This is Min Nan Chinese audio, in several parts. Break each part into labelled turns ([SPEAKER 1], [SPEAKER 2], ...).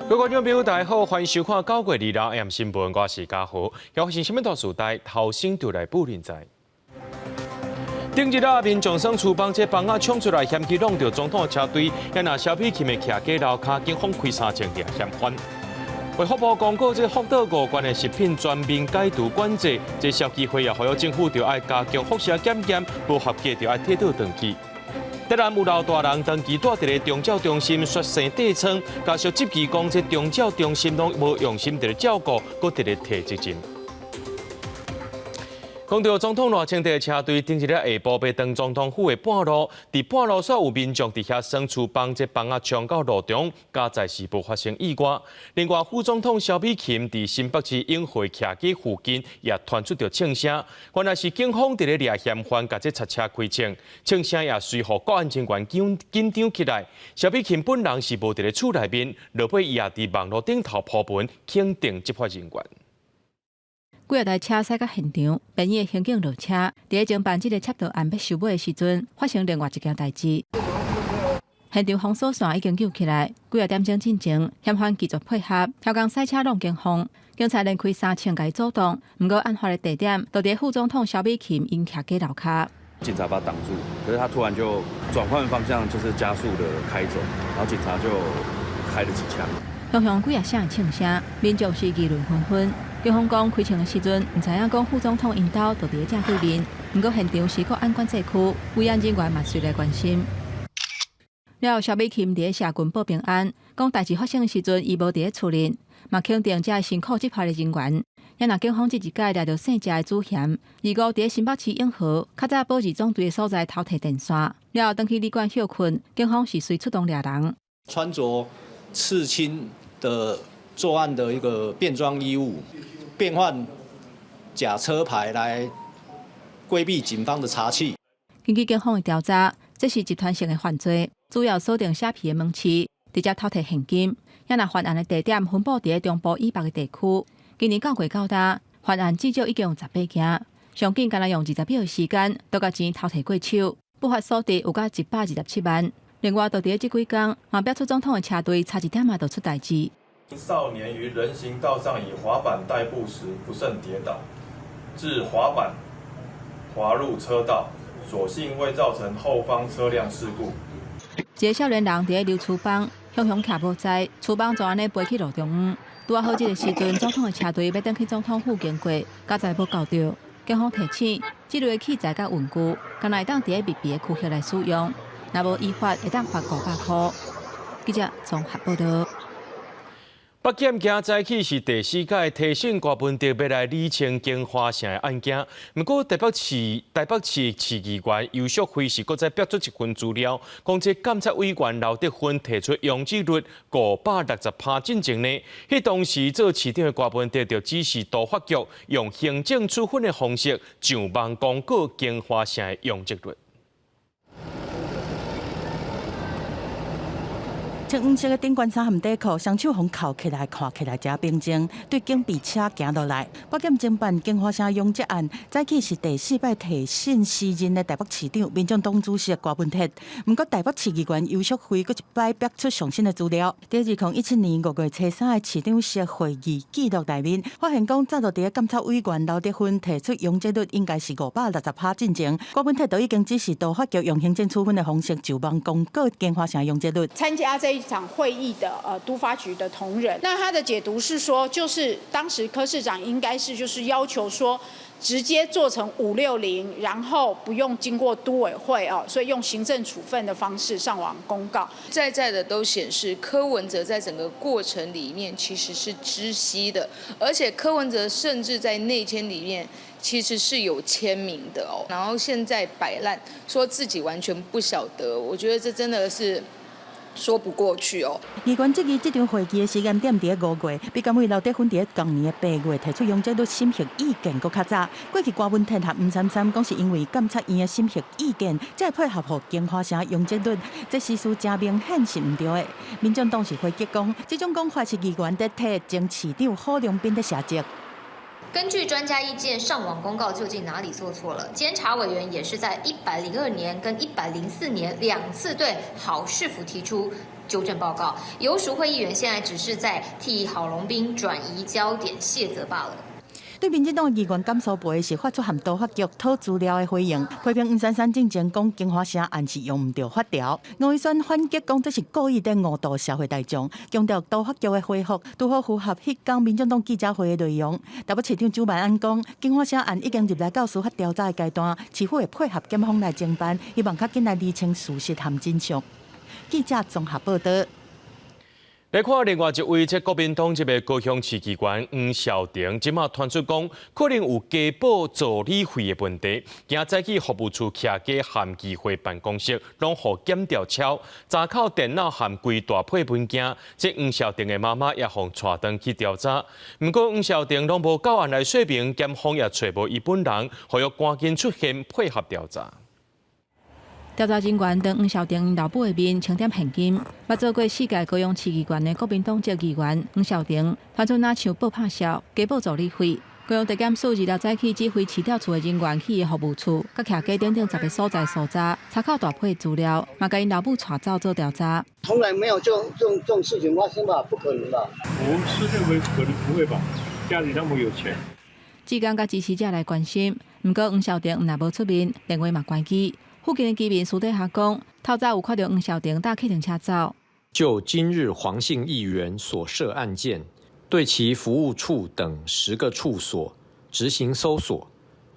[SPEAKER 1] 各位觀眾朋友，大家好，歡迎收看9月2日 AM 新聞，我是嘉豪。發生啥物大事代，頭先就來報恁知。頂日啊，民眾耍廚房這枋仔衝出來，嫌棄挵著總統的車隊，也若蕭美琴的徛家樓跤，警方開三槍掠嫌犯。衛福部公告，這福島五縣的食品全面解除管制，這消基會也呼籲政府著愛加強輻射檢驗，無合格就愛退倒轉去。台南有老大人長期蹛佇咧長照中心，煞生疔瘡，家屬質疑講，這長照中心攏無用心佇咧照顧，閣佇咧推責任。講到總統賴清德的車隊，頂一日下晡欲轉總統府的半路，佇半路煞有民眾佇遐耍廚房，這枋仔衝到路中，佳哉是無發生意外。另外，副總統蕭美琴佇新北市永和徛家附近也傳出著槍聲，原來是警方佇咧掠嫌犯，共這剎車開槍，槍聲也隨予國安人員緊緊張起來。蕭美琴本人是無佇咧厝內面，落尾也佇網路頂頭鋪文肯定執法人員。
[SPEAKER 2] 幾若台車駛到現場，便衣的刑警落車，佇咧偵辦這个窃盜案欲收尾的時陣，發生另外一件代誌。現場封鎖線已經救起來，幾若點鐘進前，嫌犯拒絕配合，刁工賽車挵警方，警察連開三槍共伊阻擋。毋過案發的地點，就佇副總統蕭美琴𪜶徛家樓跤。
[SPEAKER 3] 警察把他擋住，可是他突然就轉換方向，就是加速的開走，然後警察就開了幾槍。
[SPEAKER 2] 響響幾若聲的槍聲，民眾是議論紛紛。警方講開槍的時陣，毋知影講副總統𪜶兜就佇咧正對面。毋過現場是國安管制區，維安人員嘛隨來關心。了後，蕭美琴佇咧社群報平安，講代誌發生的時陣，伊無佇咧厝內，嘛肯定遮辛苦執法的人員。也若警方這一擺掠著姓謝的主嫌，二五佇咧新北市永和，較早保二總隊的所在偷提電線，了後轉去旅館歇睏，警方是隨出動掠人。
[SPEAKER 4] 穿着刺青的作案的一個變裝衣物，變換假車牌來規避警方的查緝。
[SPEAKER 2] 根據警方的調查，這是集團性的犯罪，主要鎖定寫皮的門市，直接偷提現金。也若犯案的地點分布佇咧中部以北的地區。今年九月到今，犯案至少已經有18件，上緊干焦用20秒的時間，就共錢偷提過手，不法所得有到127萬。另外，就佇咧這幾工，嘛標出總統的車隊差一點仔就出代誌。
[SPEAKER 5] 少年於人行道上以滑板代步時不慎跌倒，致滑板滑入車道，所幸未造成後方車輛事故。
[SPEAKER 2] 一个少年人佇咧溜廚房，雄雄徛無在，廚房就按呢飛去路中央。拄仔好這个時陣，總統的車隊欲轉去總統府經過，佳哉無到著。警方提醒，這類的器材佮文具，干焦會當佇咧密閉的區域來使用，若無依法會當罰500箍。記者綜合報道。
[SPEAKER 1] 北檢今早起是第四擺提審柯文哲欲來理清京華城的案件。毋過台北市市議員游淑慧是閣再爆出一份資料，講這監察委員劉德芬提出容積率560%進前呢，彼當時做市長的柯文哲就指示都發局用行政處分的方式上網公告京華城的容積率。
[SPEAKER 6] 穿黃色的頂懸衫和短褲，雙手予釦起來，看起來誠平靜。對警備車行落來，北檢偵辦京華城容積案，早起是第四擺提審時任的台北市長、民眾黨主席柯文哲。毋過台北市議員游淑慧閣一擺爆出上新的資料，佇2017年5月初三的市長室會議記錄內面，發現講早就佇咧監察委員劉德芬提出容積率應該是560%進前，柯文哲都已經指示都發局用行政處分的方式上網公告京華城容積率。
[SPEAKER 7] 參加這一場會議的都發局的同仁，那他的解讀是說，就是當時柯市長應該是就是要求說，直接做成560，然後不用經過都委會哦，所以用行政處分的方式上網公告。
[SPEAKER 8] 在在的都顯示柯文哲在整個過程裡面其實是知悉的，而且柯文哲甚至在內簽裡面其實是有簽名的哦，然後現在擺爛，說自己完全不曉得，我覺得這真的是說不過去哦。
[SPEAKER 6] 議員質疑這場會議的時間點佇咧5月，比監委劉德芬佇咧同年的8月提出容積率審核意見閣較早。過去柯文哲和黃珊珊講是因為監察院的審核意見，才會配合予京華城容積率，這事實誠明顯是毋對的。民眾黨是回擊講，這種講法是議員佇替前市長郝龍斌佇寫責。
[SPEAKER 9] 根據專家意見，上網公告究竟哪裡做錯了？監察委員也是在102年跟104年兩次對郝市府提出糾正報告。游淑慧議員現在只是在替郝龍斌轉移焦點卸責罷了。
[SPEAKER 6] 對民進黨議員甘蘇培是發出和都發局討資料的回應，批評黃珊珊進前講京華城案是用毋著法條。吳怡萱反擊講這是故意佇誤導社會大眾，強調都發局的回覆拄好符合彼工民眾黨記者會的內容。台北市長蔣萬安講，京華城案已經入來到司法調查的階段，市府會配合檢方來偵辦，希望較緊來釐清事實和真相。記者綜合報道。
[SPEAKER 1] 來看另外一位，這國民黨籍的高雄市議員黃少廷，這馬傳出講可能有加報助理費的問題，今早起服務處徛家和議會辦公室攏予檢調抄，查扣電腦和規大批文件。這黃少廷的媽媽也予帶轉去調查，毋過黃少廷攏無到案來說明，檢方也揣無伊本人，呼籲趕緊出現配合調查。
[SPEAKER 2] 調查人員當黃少廷𪜶老母的面清點現金，捌做過四屆高雄市議員的國民黨籍議員黃少廷，傳出若像報拍銷、加報助理費。高雄地檢署二六早起指揮市調處的人員去伊服務處，佮徛家等等十个所在搜查，查扣大批資料，嘛共𪜶老母帶走做調查。
[SPEAKER 10] 從來沒有這種事情發生吧？不可能吧？
[SPEAKER 11] 我是認為可能不會吧？家裡那麼有錢。
[SPEAKER 2] 志工佮支持者來關心，毋過黃少廷若無出面，電話嘛關機。附近的居民私底下講，透早有看著黃少廷搭計程車走。
[SPEAKER 12] 就今日黃姓議員所涉案件，對其服務處等10個處所執行搜索，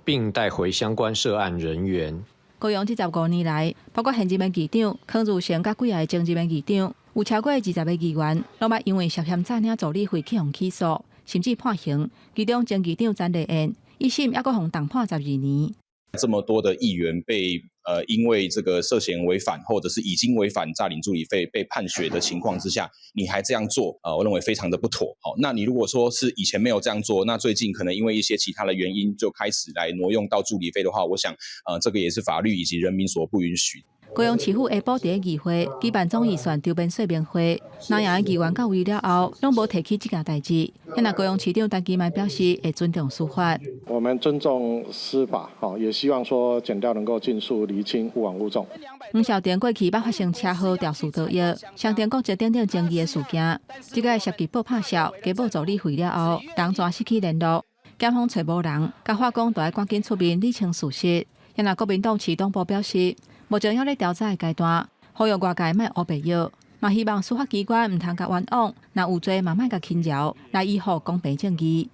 [SPEAKER 12] 並帶回相關涉案人員。
[SPEAKER 2] 高雄這15年來，包括現任的議長柯如成，佮幾个前任的議長，有超過20個議員，攏捌因為涉嫌詐領助理費去予起訴，甚至判刑。其中前議長詹麗燕，一審猶閣予重判12年。
[SPEAKER 13] 這麼多的議員被因為這個涉嫌違反或者是已經違反詐領助理費被判決的情況之下，你還這樣做，我認為非常的不妥。好，那你如果說是以前沒有這樣做，那最近可能因為一些其他的原因就開始來挪用到助理費的話，我想，這個也是法律以及人民所不允許。
[SPEAKER 2] 高雄市府下晡佇議會舉辦總預算籌編說明會，藍營的議員到位了後，攏無提起這件代誌。那高雄市長陳其邁表示會尊重司法。
[SPEAKER 14] 我們尊重司法，也希望說檢調能夠盡速釐清，勿枉勿縱。
[SPEAKER 2] 黃少廷過去捌發生車禍、肇事逃逸、傷重骨折等等爭議的事件，這個涉及報拍銷、加報助理費了後，人全失去聯絡，檢方揣無人，共法講著愛趕緊出面理清事實。那國民黨市黨部表示，目前猶咧調查的階段，呼籲外界莫烏白蟯，嘛希望司法機關毋通共冤枉，若有罪嘛莫共輕饒，來維護公平正義。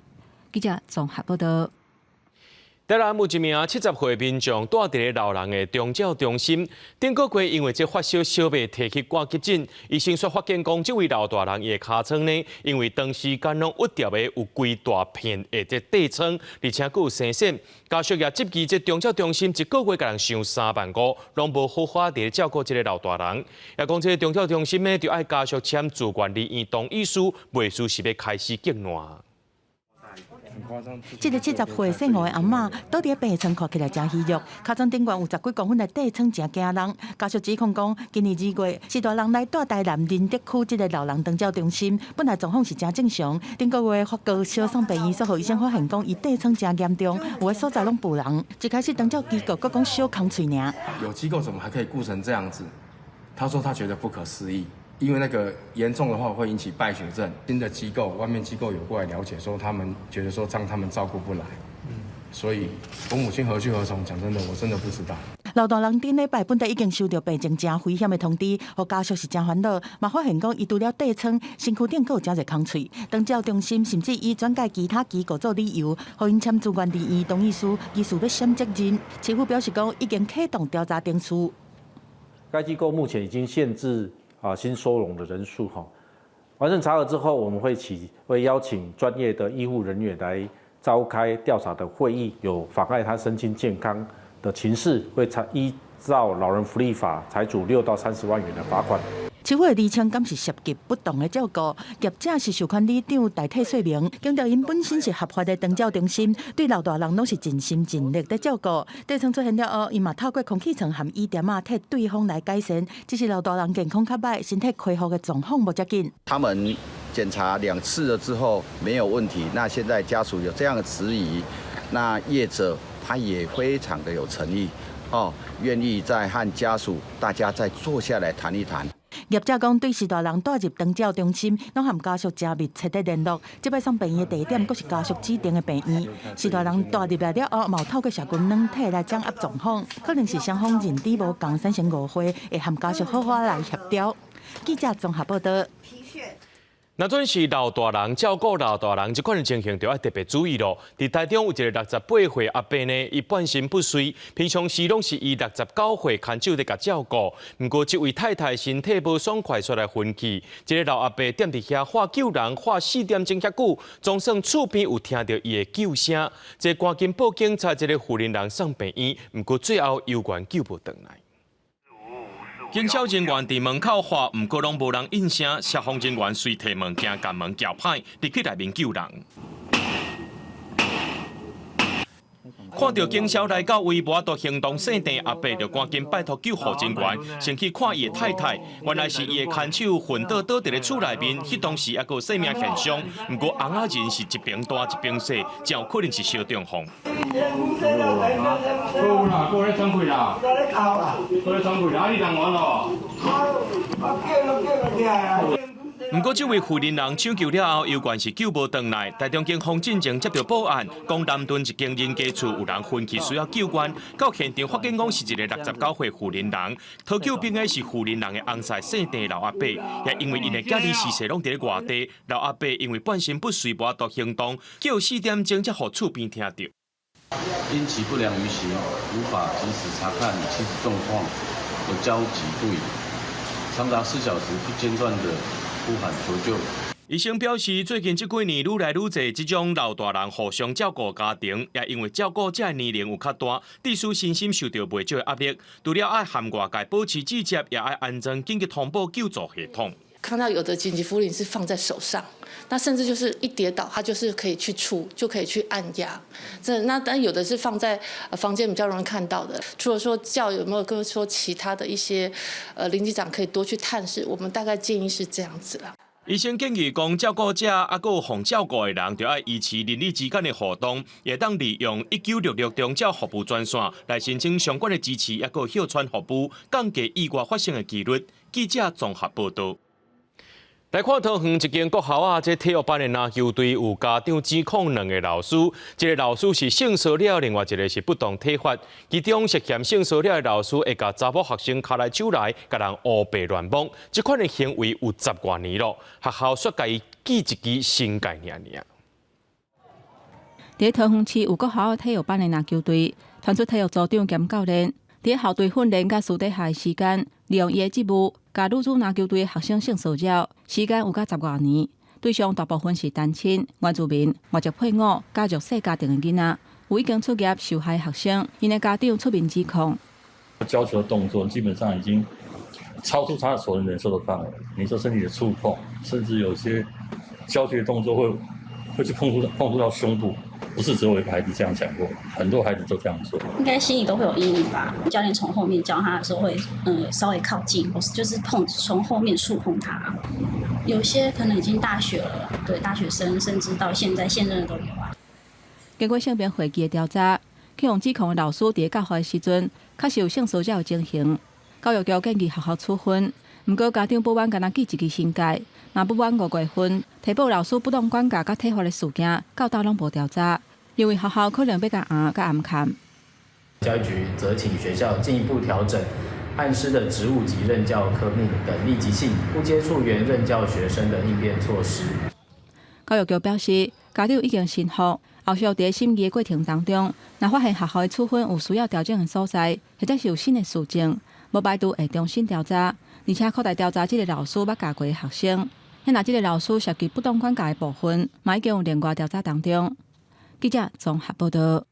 [SPEAKER 2] 記者綜合報道。
[SPEAKER 1] 台南有一名70歲民眾蹛佇咧老人的長照中心，頂個月因為這發燒燒袂提去掛急診，醫生煞發現講這位老大人伊的尻川呢，因為長時間攏鬱疊的有規大片的這疔瘡，而且閣有生癬，家屬也質疑這長照中心一個月共人收3萬5，攏無好好佇咧照顧這个老大人。也講這个長照中心呢，著愛家屬簽自願離院同意書，袂輸是欲開始激爛。
[SPEAKER 6] 這个70歲姓吳的阿嬤，倒佇病床看起來誠虛弱，尻川頂懸有10幾公分的疔瘡，誠驚人。家屬指控講，今年2月，施大人來蹛台南仁德區這个老人長照中心，本來狀況是誠正常。頂個月發高燒送病院，煞予醫生發現講，伊疔瘡誠嚴重，有的所在攏無人。一開始長照機構閣講小空喙爾。
[SPEAKER 15] 有機構怎麼還可以顧成這樣子？他說他覺得不可思議。因為那個嚴重的話會引起敗血症。新的機構，外面機構有過來了解，說他們覺得說這樣他們照顧不來，所以我母親何去何從？講真的，我真的不知道。
[SPEAKER 6] 老大人頂禮拜本來已經收到病情誠危險的通知，予家屬是誠煩惱，嘛發現講伊除了疔瘡，身軀頂閣有誠濟空喙。長照中心甚至以轉介其他機構做理由，予𪜶簽自願離院同意書，疑似欲閃責任。市府表示講已經啟動調查程序。
[SPEAKER 16] 該機構目前已經限制新收容的人數哈，完成查核之後，我們會邀請專業的醫護人員來召開調查的會議，有妨礙他身心健康的情事，會依照老人福利法，裁處6到30萬元的罰款。
[SPEAKER 6] 市府的厘清，敢是涉及不當的照顧？業者是授權里長代替說明，強調𪜶本身是合法的長照中心，對老大人攏是盡心盡力咧照顧。地層出現了後，伊嘛透過空氣層和椅墊仔替對方來改善，只是老大人健康較䆀，身體恢復的狀況無遮緊。
[SPEAKER 17] 他們檢查兩次了之後沒有問題，那現在家屬有這樣的質疑，那業者他也非常的有誠意，哦，願意再和家屬大家再坐下來談一談。
[SPEAKER 6] 業者講，對序大人帶入長照中心，攏和家屬誠密切的聯絡。這擺送病院的地點，閣是家屬指定的病院。序大人帶入來了後，嘛有透過社群軟體來掌握狀況，可能是雙方認知無仝，產生誤會，會和家屬好好來協調。記者綜合報道。
[SPEAKER 1] 若準是老大人照顧老大人，這款的情形就愛特別注意咯。佇台中有一個68歲阿伯呢，伊半身不遂，平常時攏是伊69歲牽手咧共照顧。毋過這位太太身體無爽快，煞來昏去。這个老阿伯踮佇遐喊救人，喊4點鐘遐久，總算厝邊有聽著伊的救聲，這趕緊報警察，這个婦人人送病院，毋過最後猶原救無轉來。警消人員佇門口喊，毋過攏無人應聲。消防人員隨提物件共門撬歹，入去內面救人。看著警消來到位，無法度行動，姓鄭阿伯就趕緊拜託救護人員，先去看伊的太太。原來是伊的牽手昏倒倒佇咧厝內面，彼當時猶閣有生命現象。毋過尪仔人是一邊大一邊細，真有可能是燒中風。
[SPEAKER 11] 有啦，閣咧喘氣啦，閣咧喘氣啦，啊你人完咯？
[SPEAKER 1] 毋過，這位婦人人搶救了後，猶原是救無轉來。台中警方進前接著報案，講南屯一間人家厝有人昏去，需要救援。到現場發現講是一个69歲婦人人，討救兵的是婦人人的翁婿姓鄭老阿伯，也因為𪜶的囝兒時勢攏佇咧外地，老阿伯因為半身不遂，無法度行動，叫4點鐘才予厝邊聽著。
[SPEAKER 18] 因其不良於行，無法及時查看妻子狀況，而焦急不已，長達4小時不間斷的呼喊求救。
[SPEAKER 1] 醫生表示，最近這幾年愈來愈濟這種老大人互相照顧家庭，也因為照顧者的年齡有較大，致使身心受著袂少的壓力。除了愛和外界保持接觸，也愛安裝緊急通報救助系統。
[SPEAKER 19] 看到有的緊急扶靈是放在手上，那甚至就是一跌倒，他就是可以去觸，就可以去按壓。這那但有的是放在房間比較容易看到的。除了說叫有沒有跟說其他的一些，鄰居長可以多去探視，我們大概建議是這樣子啦。
[SPEAKER 1] 醫生建議講，照顧者抑閣有予照顧的人，著愛維持鄰里之間的互動，會當利用1966長照服務專線來申請相關的支持，抑閣有哮喘服務，降低意外發生的幾率。記者綜合報導。來看桃園一間國校啊，這體育班的籃球隊有家長指控兩个老師，一个老師是性騷擾，另外一个是不當體罰。其中涉嫌性騷擾的老師會共查某學生牽來手來，共人烏白亂摸，這款的行為有十外年咯。學校煞共伊記一支懲戒爾爾。
[SPEAKER 2] 佇桃園市有國校的體育班的籃球隊，傳出體育組長兼教練，佇校隊訓練佮私底下的時間，利用伊的職務，共女子籃球隊的學生性騷擾，時間有到十外年。對象大部分是單親、原住民、外籍配偶、佮弱勢家庭的囡仔，有已經出業受害學生，𪜶的家長出面指控。
[SPEAKER 20] 教球的動作基本上已經超出他所能忍受的範圍。你說身體的觸碰，甚至有些教球的動作會去碰觸到胸部。不是只有一個孩子這樣講過，很多孩子都這樣做。
[SPEAKER 21] 應該心裡都會有陰影吧？教練從後面教他的時候會，稍微靠近，或是就是碰，從後面觸碰他。有些可能已經大學了，對大學生，甚至到現在現任的都有啊。
[SPEAKER 2] 經過性平會議的調查，去予指控的老師佇教學的時陣，確實有性騷擾的情形。教育局建議學校處分，毋過家長不滿，干焦記一支懲戒，嘛不滿5月份提報老師不當管教佮體罰的事件，到今攏無調查，認為學校可能欲共掩佮掩崁。
[SPEAKER 22] 教育局則請學校進一步調整按師的職務及任教科目等立即性不接觸原任教學生的應變措施。
[SPEAKER 2] 教育局表示，家長已經信服，後續佇審議的過程當中，若發現學校的處分有需要調整的所在，或者是有新的事證，無排除會重新調查，而且擴大調查這个老師捌教過的學生。若這个老師涉及不當管教的部分，嘛已經有另外調查當中。記者綜合報導。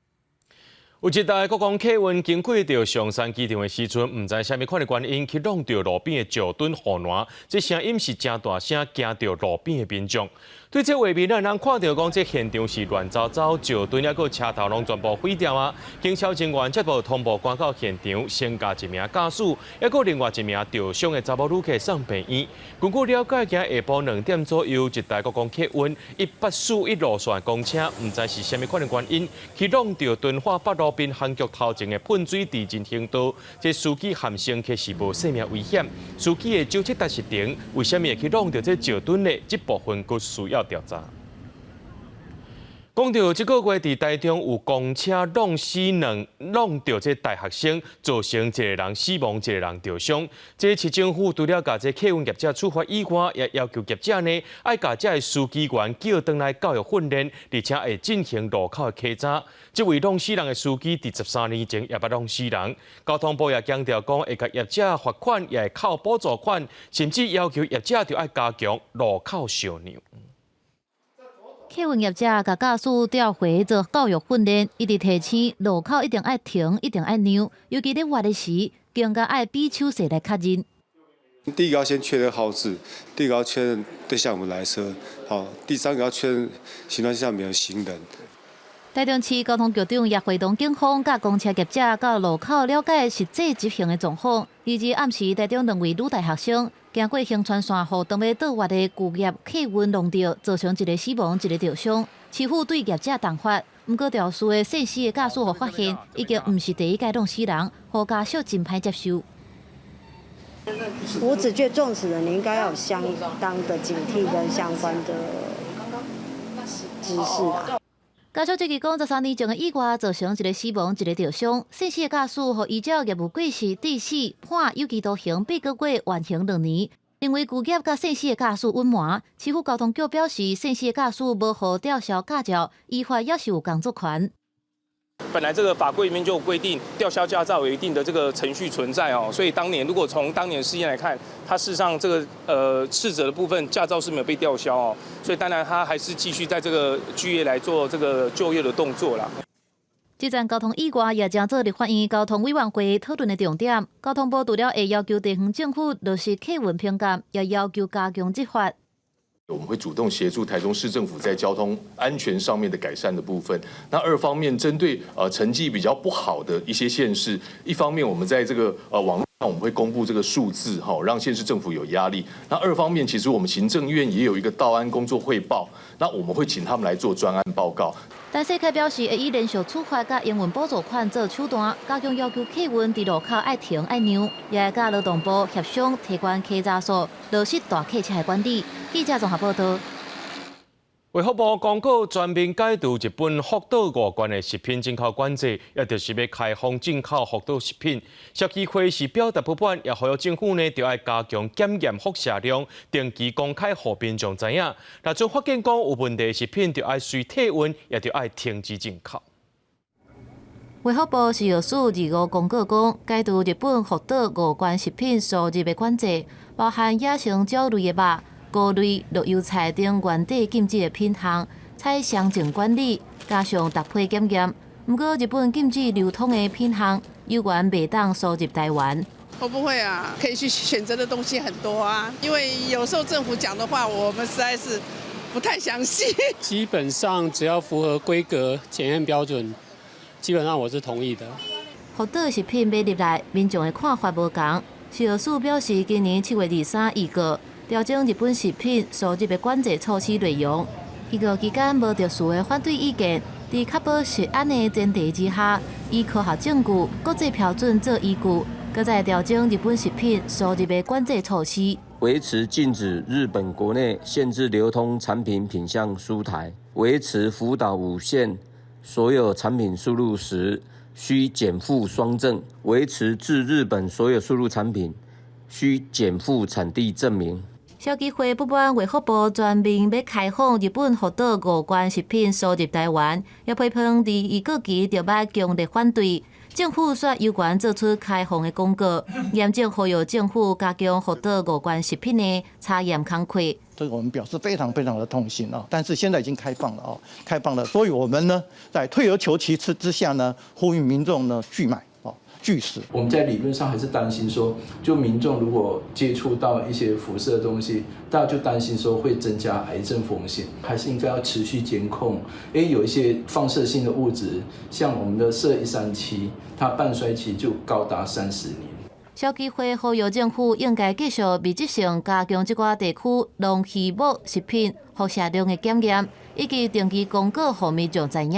[SPEAKER 1] 有一台國光客運經過著松山機場的時陣，毋知啥物款的原因去挵著路邊的石墩護欄，這聲音是誠大聲，驚著路邊的民眾。對這畫面，咱通看著講，這現場是亂糟糟，石墩抑閣車頭攏全部毀掉啊！警消人員接報通報趕到現場，先共一名駕駛，抑閣另外一名著傷的查某旅客送病院。根據了解，今下晡2點左右，一台國光客運141路線公車，毋知是啥物款的原因，去挵著敦化北路民航局頭前的噴水池人行道，這司機和乘客是無生命危險，司機的手剎抑是停，為啥物會去挵著這石墩呢？這部分閣需要調查。講著這個月佇台中有公車挵死兩挵著這大學生，造成一個人死亡，一個人著傷。這市政府除了共這客運業者處罰以外，也要求業者呢愛共這个司機員叫轉來教育訓練，而且會進行路口的稽查。這位挵死人的司機佇13年前也捌挵死人。交通部也強調講，會共業者罰款，也會扣補助款，甚至要求業者著愛加強路口相讓。
[SPEAKER 3] 客運業者共駕駛調回做教育訓練，一直提醒路口一定愛停，一定愛讓，尤其咧倚的時，更加愛比手勢來確認。
[SPEAKER 4] 第一個要先確認號誌，第二個要確認對向有無來車，好，第三個要確認行車線上沒有行人。
[SPEAKER 3] 台中市交通局長也會同警方佮公車業者到路口了解實際執行的狀況。二日暗時，台中兩位女大學生經過恆春線，予當欲倒倚的舊業客運挵著，造成一個死亡，一個著傷。市府對業者重罰，毋過肇事的姓施的駕駛予發現，已經毋是第一擺挵死人，予家屬真歹接受。
[SPEAKER 23] 我只覺得撞死人，你應該要有相當的警惕跟相關的知識啊。
[SPEAKER 3] 家屬質疑講，13年前的意外造成一個死亡，一個著傷。姓施的駕駛予依照業務過失致死判有期徒刑8個月，緩刑2年。認為舊業佮姓施的駕駛隱瞞，市府交通局表示，姓施的駕駛無予吊銷駕照，依法也是有工作權。
[SPEAKER 24] 本來這個法規裡面就有規定，吊銷駕照有一定的這個程序存在哦，所以當年如果從當年事件來看，他事實上這個逝者的部分駕照是沒有被吊銷哦，所以當然他還是繼續在這個具業來做這個就業的動作啦。
[SPEAKER 3] 這樁交通意外也成做立法院交通委員會討論的重點。交通部除了會要求地方政府落實客運評鑑，也要求加強執法。
[SPEAKER 25] 我們會主動協助台中市政府在交通安全上面的改善的部分。那二方面，針對成績比較不好的一些縣市，一方面我們在這個網路上我們會公布這個數字哈，讓縣市政府有壓力。那二方面，其實我們行政院也有一個道安工作匯報，那我們會請他們來做專案報告。
[SPEAKER 3] 陳世凱表示，會以連續處罰佮營運補助款做手段，加強要求客運佇路口愛停愛讓，也會佮勞動部協商提懸稽查數，落實大客車的管理。記者綜合報道。
[SPEAKER 1] 衛福部公告全面解除日本福島五縣的食品進口管制，也就是欲開放進口福島食品。消基會是表達不滿，也呼籲政府呢，著愛加強檢驗輻射量，定期公開予民眾知影。若準發現講有問題的食品，著愛隨退運，也著愛停止進口。
[SPEAKER 3] 衛福部食藥署25公告講，解除日本福島五縣食品輸入的管制，包含野生鳥類的肉、菇類、綠油菜等原底禁止的品項，採雙證管理，加上逐批檢驗。毋過，日本禁止流通的品項，猶原袂當輸入台灣。
[SPEAKER 26] 我不會啊，可以去選擇的東西很多啊。因為有時候政府講的話，我們實在是不太相信。
[SPEAKER 27] 基本上只要符合規格檢驗標準，基本上我是同意的。
[SPEAKER 3] 福島食品買入來，民眾的看法無仝。食藥署表示，今年7月23預告調整日本食品輸入的管制措施內容。預告期間無特殊的反對意見，佇確保食安的前提之下，以科學證據、國際標準做依據，閣再調整日本食品輸入的管制措施。
[SPEAKER 28] 維持禁止日本國內限制流通產品品項輸台，維持福島五縣所有產品輸入時須檢附雙證，維持自日本所有輸入產品須檢附產地證明。
[SPEAKER 3] 消基會不滿衛福部全面欲開放日本福島五縣食品輸入台灣，也批評佇預告期就欲強烈反對。政府煞猶原做出開放的公告，嚴正呼籲政府加強福島五縣食品的查驗工課。
[SPEAKER 5] 這個我們表示非常非常的痛心啊！但是現在已經開放了哦，開放了，所以我們呢，在退而求其次之下呢，呼籲民眾呢拒買哦，拒食。
[SPEAKER 7] 我們在理論上還是擔心說，就民眾如果接觸到一些輻射的東西，大家就擔心說會增加癌症風險，還是應該要持續監控，因為有一些放射性的物質，像我們的銫137，它半衰期就高達30年。
[SPEAKER 3] 消基會呼籲政府應該繼續密集性加強這寡地區農漁牧食品輻射量的檢驗，以及定期公告予民眾知影。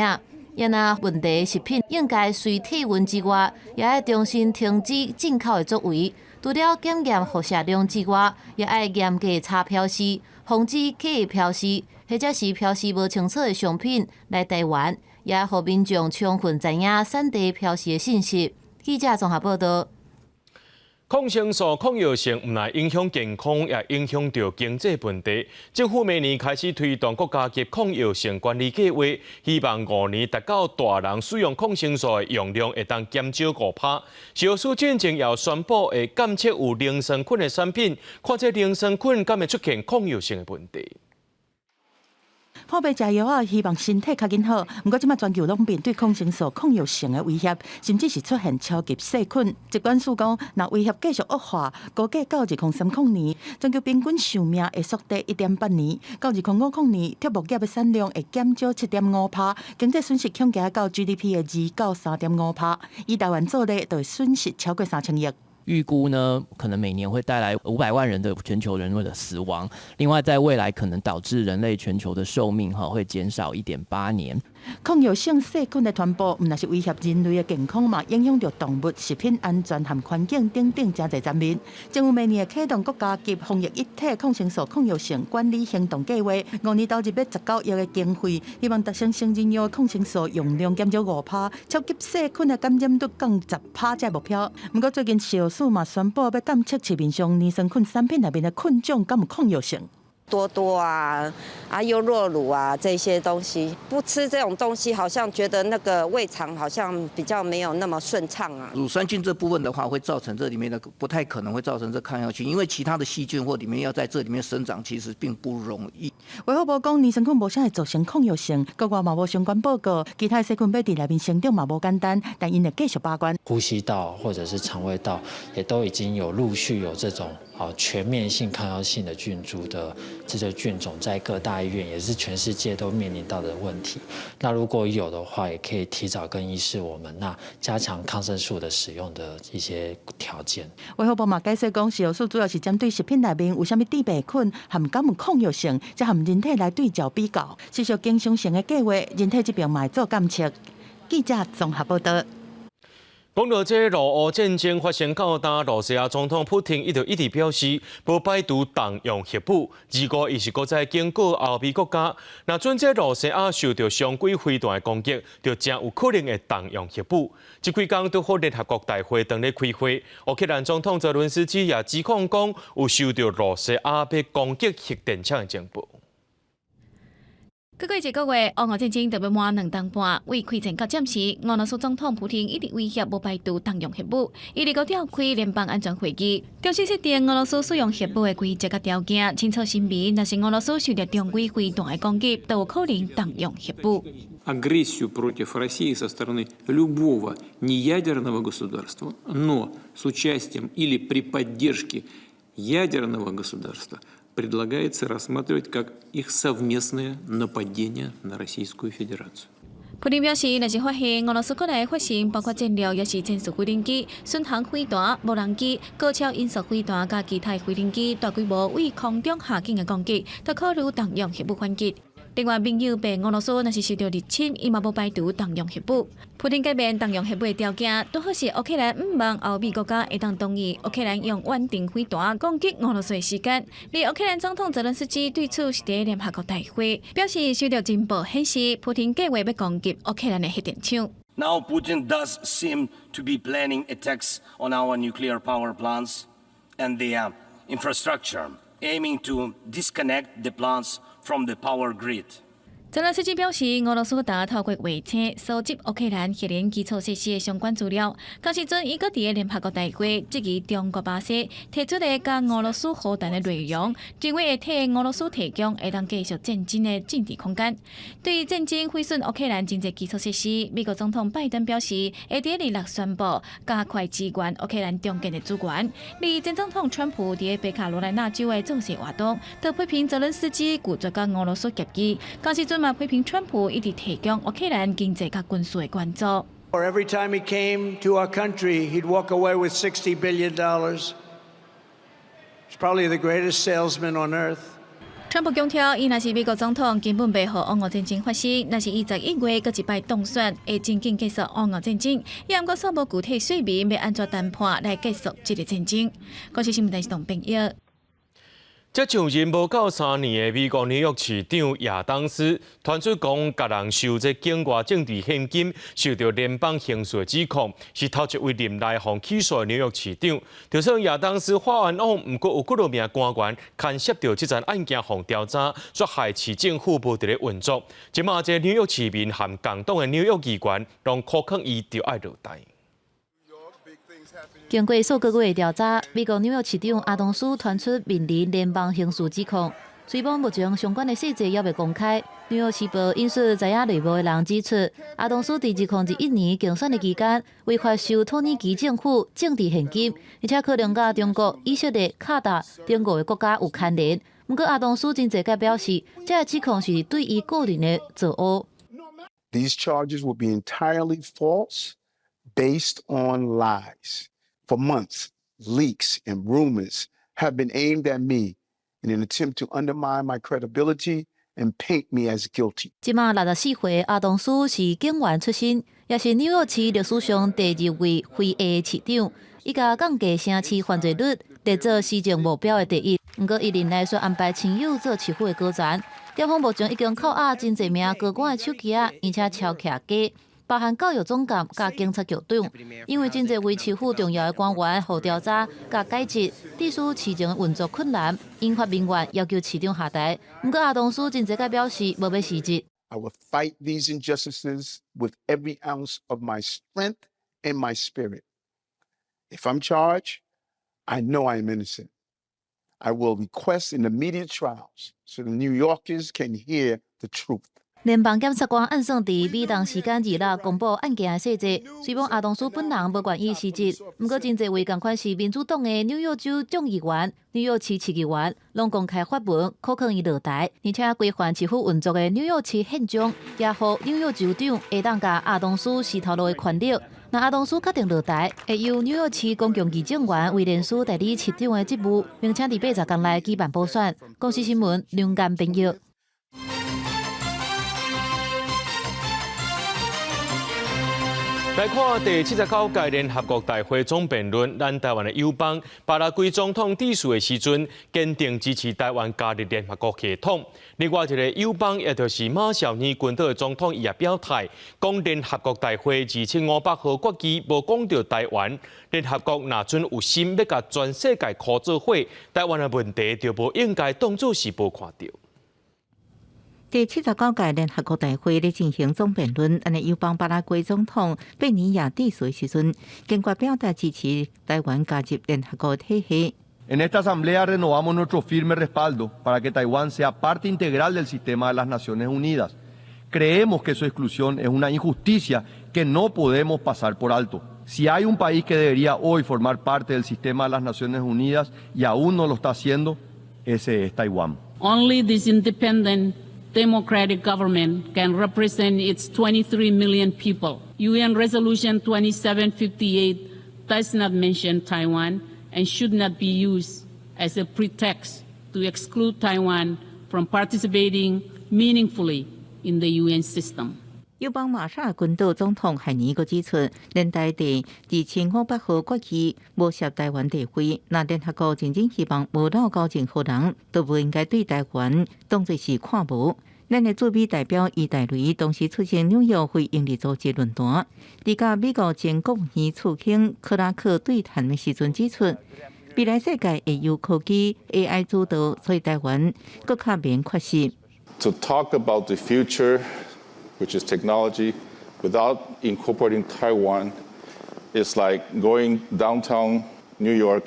[SPEAKER 3] 也若問題食品應該隨退運之外，也愛重新停止進口的作為。除了檢驗輻射量之外，也愛嚴格查標示，防止假標示或者是標示無清楚的商品來台灣，也予民眾充分知影產地標示的信息。記者綜合報道。
[SPEAKER 1] 抗生素抗藥性毋但影響健康，也影響著經濟問題。政府明年開始推動國家級抗藥性管理計劃，希望5年達到大人使用抗生素的用量會當減少5趴。食藥署進前也宣布會檢測有乳酸菌的產品，看這乳酸菌敢會出現抗藥性的問題。
[SPEAKER 6] 破病食藥仔，希望身體較緊好。毋過這馬全球攏面對抗生素抗藥性的威脅，甚至是出現超級細菌。疾管署講，若威脅繼續惡化，估計到2030年，全球平均壽命會縮短1.8年；到2050年，畜牧業的產量會減少7.5趴，經濟損失恐驚到 GDP 的2到3.5趴。以台灣做例，就會損失超過3000億。
[SPEAKER 8] 預估呢，可能每年會帶來500萬人的全球人類的死亡。另外，在未來可能導致人類全球的壽命哈會減少1.8年。
[SPEAKER 6] 抗藥性細菌的傳播，毋但是威脅人類的健康嘛，影響著動物、食品安全和環境等等誠濟層面。政府明年會啟動國家級防疫一體抗生素抗藥性管理行動計劃，5年投入欲19億的經費，希望達成成人用抗生素用量減少5趴，超級細菌的感染率降10趴這目標。毋過最近食藥署嘛宣布欲檢測市面上乳酸菌產品內面的菌種敢有抗藥性。
[SPEAKER 9] 多多啊，啊優酪乳啊這些東西，不吃這種東西，好像覺得那個胃腸好像比較沒有那麼順暢啊。
[SPEAKER 10] 乳酸菌這部分的話，會造成這裡面的不太可能會造成這抗藥性，因為其他的細菌或裡面要在這裡面生長，其實並不容易。
[SPEAKER 6] 衛福部講，乳酸菌無啥會造成抗藥性，國外嘛無相關報告，其他細菌欲佇內面生長嘛無簡單，但𪜶會繼續把關。
[SPEAKER 22] 呼吸道或者是腸胃道，也都已經有陸續有這種全面性抗藥性的菌株的這些菌種，在各大醫院也是全世界都面臨到的問題。那如果有的話，也可以提早跟醫師我們那加強抗生素的使用的一些條件。
[SPEAKER 6] 衛福部嘛解釋講，食藥署主要是針對食品內面有啥物致病菌和敢有抗藥性，才和人體來對照比較，是屬經常性的計劃，人體這邊嘛會做檢測。記者綜合報道。
[SPEAKER 1] 講到這俄烏戰爭發生到今，羅西亞總統普丁伊就一直表示，無排除動用核武。而過伊是閣再警告歐美國家，若準這羅西亞受著常規飛彈的攻擊，就誠有可能會動用核武。這幾工拄好聯合國大會當咧開會，烏克蘭總統澤倫斯基也指控講，有收著羅西亞欲攻擊核電廠的情報。
[SPEAKER 12] 過過一個月，俄烏戰爭就欲滿2冬半。為開戰到這時，俄羅斯總統普丁一直威脅無排除動用核武，伊閣召開聯邦安全會議，重新設定俄羅斯使用核武的規則佮條件，清楚聲明，若是俄羅斯受著常規飛彈的攻擊，就有可能動用核武。
[SPEAKER 13] Агрессию против России со стороны любого неядерного государства, но с участием или при поддержке ядерного государства предлагается рассматривать как их совместное нападение на Российскую Федерацию.
[SPEAKER 12] 普丁表示，若是發現俄羅斯閣來發生包括戰略抑是戰術飛行機、巡航飛彈、無人機、高超音速飛彈佮其他飛行機大規模對空中下境的攻擊，就考慮動用核武反擊。另外，盟友白俄羅斯若是受著入侵，伊嘛無排除動用核武。普丁改變動用核武的條件，拄好是烏克蘭毋望歐美國家會當同意烏克蘭用遠程飛彈攻擊俄羅斯的時間。而烏克蘭總統澤倫斯基對此是佇聯合國大會表示，收著情報顯示，普丁計劃欲攻擊烏克蘭的核電廠。
[SPEAKER 14] Now Putin does seem to be planning attacks on our nuclear power plants and their infrastructure, aiming to disconnect the plants from the power grid.
[SPEAKER 12] 澤連斯基表示，俄羅斯呾透過衛星搜集烏克蘭核能基礎設施的相關資料。同時陣，伊閣佇聯合國大會質疑中國巴西提出的佮俄羅斯和談的內容，認為會替俄羅斯提供會當繼續戰爭的政治空間。對於戰爭毀損烏克蘭經濟基礎設施，美國總統拜登表示，會佇禮六宣布加快支援烏克蘭重建的資源。而前總統川普佇北卡羅來納州的造勢活動，就批評澤連斯基拒絕佮俄羅斯協議。同時陣嘛批評川普一直提供烏克蘭經濟佮軍事的援助。
[SPEAKER 11] Every time he came to our country, he'd walk away with $60 billion. He's probably the greatest salesman on earth.
[SPEAKER 12] 川普強調，伊若是美國總統，根本袂予烏俄戰爭發生。若是伊11月閣一擺當選，會真緊結束烏俄戰爭。伊毋過煞無具體說明欲按怎談判來結束這個戰爭。國視新聞電視董編譯。
[SPEAKER 1] 這上任無夠3年的美國紐約市長亞當斯，傳出講共人收這境外政治獻金，受著聯邦刑事的指控，是頭一位任內予起訴的紐約市長。就算亞當斯發冤枉，毋過有幾落名官員牽涉著這樁案件予調查，煞害市政府無佇咧運作。這馬這紐約市民和共黨的紐約議員，攏苦勸伊著愛落台。
[SPEAKER 3] 經過數個月的調查，美國紐約市長亞當斯傳出面臨聯邦刑事指控。雖罔目前相關的細節猶未公開。紐約時報引述知影內幕的人指出，亞當斯佇2021年競選的期間，違法收土耳其政府政治獻金，而且可能佮中國、以色列、卡達等五個國家有牽連。毋過亞當斯真濟擺表示，這个指控是對伊個人的造訛。
[SPEAKER 15] These charges will be entirely false, based on lies. For months, leaks and rumors have been aimed at me in an attempt to undermine my credibility and paint me as guilty.
[SPEAKER 3] 這馬64歲亞當斯是警員出身，也是紐約市歷史上第二位非裔市長。伊共降低城市犯罪率列做施政目標的第一。毋過伊任內煞安排親友做市府的高層。檢方目前已經扣押真濟名高官的手機仔，而且抄徛家。包含教育總監佮警察局長，因為真濟位市府重要的官員予調查佮解職，致使市政運作困難，引發民怨，要求市長下台。毋過亞當斯真濟擺表示無欲辭職。
[SPEAKER 15] I will fight these injustices with every ounce of my strength and my spirit. If I'm charged, I know I am innocent. I will request an immediate trials so the New Yorkers can hear the truth.
[SPEAKER 3] 聯邦檢察官按算佇美東時間26公布案件的細節。雖罔亞當斯本人無願意辭職，毋過真濟位仝款是民主黨的紐約州眾議員、紐約市市議員，攏公開發文，苦勸伊落台，而且規範市府運作的紐約市憲章，也予紐約州長會當共亞當斯辭頭路的權力。若亞當斯確定落台，會由紐約市公共議政員威廉斯代理市長的職務，並且佇80工內舉辦補選。公視新聞梁間編譯。
[SPEAKER 1] 來看第79屆聯合國大會總辯論，咱台灣的友邦巴拉圭總統致辭的時陣，堅定支持台灣加入聯合國系統。另外一个友邦，也就是馬紹爾群島的總統，伊也表態，講聯合國大會2500號決議無講著台灣，聯合國若準有心欲共全世界箍做伙，台灣的問題就無應該當作是無看著。
[SPEAKER 16] 第七十九屆聯合國大會咧進行總辯論，咱的友邦巴拉圭總統貝尼亞致辭時陣，堅決表達支持台灣加入聯合國體系。
[SPEAKER 17] En esta asamblea renovamos nuestro firme respaldo para que Taiwán sea parte integral del sistema de las Naciones Unidas. Creemos que su exclusión es una injusticia que no podemos pasar por alto. Si hay un país que debería hoy formar parte del sistema de las Naciones Unidas y aún no lo está haciendo, ese es Taiwán.
[SPEAKER 18] Only this independent democratic government can represent its 23 million people. UN Resolution 2758 does not mention Taiwan and should not be used as a pretext to exclude Taiwan from participating meaningfully in the UN system.
[SPEAKER 16] 友邦馬紹爾群島總統海尼閣指出，聯大第2500號決議無涉台灣地位，若聯合國真正希望無漏勾任何人，都無應該對台灣當作是看無。咱的駐美代表余大雷當時出席紐約非營利組織論壇，佇佮美國前國務院次卿克拉克對談的時陣指出，未來世界會由科技 AI 主導，所以台灣閣較免缺席。
[SPEAKER 2] To talk about the future, which is technology, without incorporating Taiwan, is like going downtown New York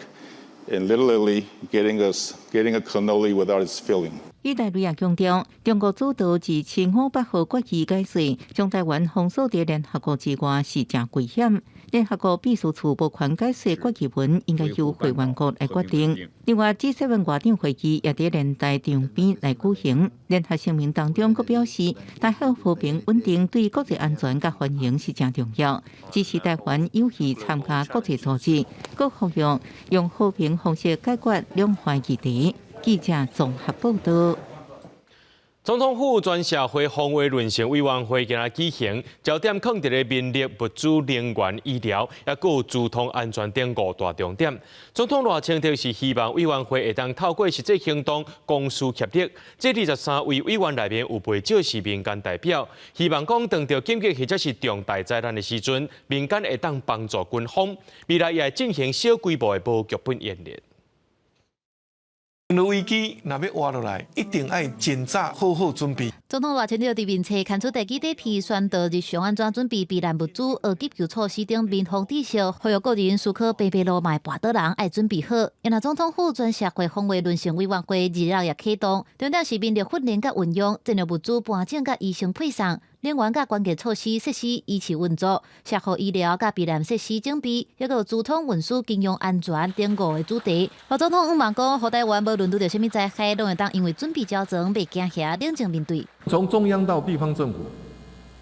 [SPEAKER 2] in Little Italy, getting a cannoli without its filling.
[SPEAKER 16] 意大利也強調，中國主導2500號決議解說，將台灣封鎖佇聯合國之外是誠危險。聯合國秘書處無權解說決議文，應該由會員國來決定。另外，G7 外長會議也佇蓮台長濱來舉行。聯合聲明當中，閣表示，台海和平穩定對國際安全佮繁榮是誠重要，支持台灣有意參加國際組織，閣呼籲用和平方式解決兩岸議題。記者綜合報道。
[SPEAKER 1] 總統府全社會防衛論成委員會今仔舉行，焦點囥佇咧民力、物資、能源、醫療，抑閣有資通安全等五大重點。總統賴清德是希望委員會會當透過實際行動，公私協力。這23位委員內面有袂少是民間代表，希望講當著緊急或者是重大災難的時陣，民間會當幫助軍方，未來也會進行小規模的無劇本演練。
[SPEAKER 4] 危機若欲活落來，一定愛盡早好好準備。
[SPEAKER 3] 總統賴清德佇面冊刊出第幾底片，宣導日常按怎準備避難物資、學急救措施等民防知識，呼籲個人思考平平路嘛會跋倒人愛準備好。然後總統府全社會防衛論成委員會二日也啟動，重點是民力訓練佮運用，戰略物資搬轉佮醫生配送。能源佮關鍵措施設施依次運作，社會醫療佮避難設施準備，抑閣有資通運輸、金融安全等五個主題。賴總統向望講，予台灣無論拄著啥物災害，攏會當因為準備周全，袂驚嚇，冷靜面對。
[SPEAKER 4] 從中央到地方政府，